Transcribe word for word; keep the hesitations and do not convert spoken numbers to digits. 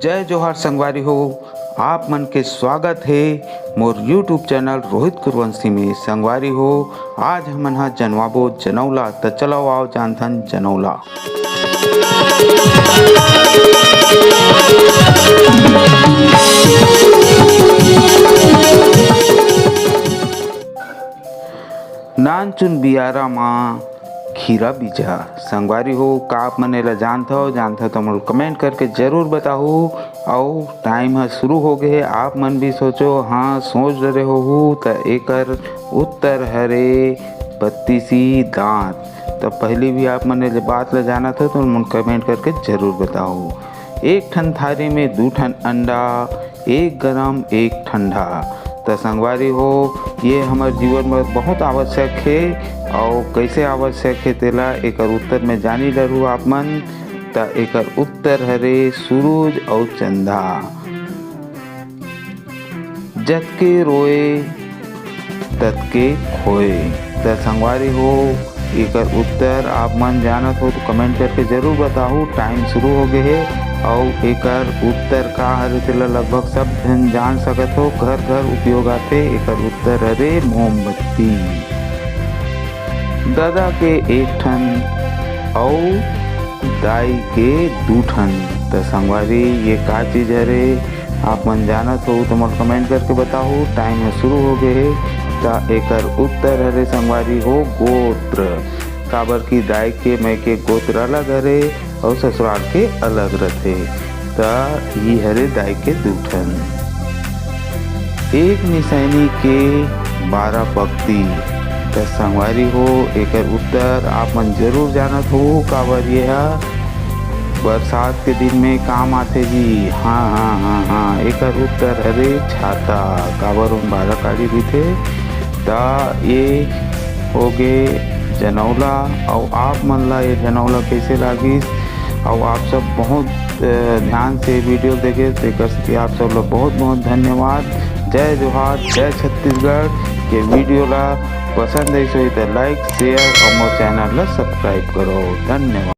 जय जोहार संगवारी हो, आप मन के स्वागत हे मोर YouTube चैनल रोहित कुरवंशी में। संगवारी हो, आज हमन ह जनवाबो जनौला, त चलो आओ जानथन जनौला। नानचुन बियारा मा खीरा बीजा। संगवारी हो, का आप मन एला जानथव? जानथव त मोला comment करके जरूर बताहू। अउ time ह शुरू हो गे हे। आप मन भी सोचो, हाँ, सोच डरे होहू, त एकर उत्तर हरे बत्तीसी दांत। त पहली भी आप मन ए बात ल जानत हो, त मोला comment करके जरूर बताहू। एक ठन थारी में दू ठन अंडा, एक गरम, एक ठंडा। त संगवारी हो, ये हमर जीवन में बहुत आवश्यक हे। अउ कैसे आवश्यक हे, तेला एकर उत्तर में जानी डरहू आप मन। त एकर उत्तर हरे सूरज अउ चंदा। जतके रोए, ततके खोए। त संगवारी हो, एकर उत्तर आप मन जानत हो त comment करके जरूर बताहू। Time शुरू हो गे हे। अउ एकर उत्तर का हरे, तेला लगभग सब झन जान सकत हो। घर घर उपयोग आथे। एकर उत्तर हरे मोमबत्ती। ददा के एक ठन अउ दाई के दू ठन। त संगवारी, ये का चीज हरे? आप मन जानत हो त मोला comment करके बताहू। Time ह शुरू हो गे हे। त एकर उत्तर हरे संगवारी हो, गोत्र। काबर कि दाई के मइके गोत्र अलग हरे अउ ससुराल के अलग रथे। त ये हरे दाई के दू ठन। एक निसैनी के बारह पक्ति। त संगवारी हो, एकर उत्तर आप मन जरूर जानत हो, काबर ये ह बरसात के दिन में काम आथे जी। हाँ, हाँ, हाँ, हाँ, एकर उत्तर हरे छाता, काबर ओम बारह काड़ी रहिथे। त ये होगे जनौला। अउ आप मन ला ये जनौला कैसे लागिस? अउ आप सब बहुत, अ, ध्यान से video देखे, तेकर सेती आप सब ला बहुत बहुत धन्यवाद। जय जोहार, जय छत्तीसगढ़। ये video ला पसंद आइस होही त like, share अउ मोर channel ला subscribe करो। धन्यवाद।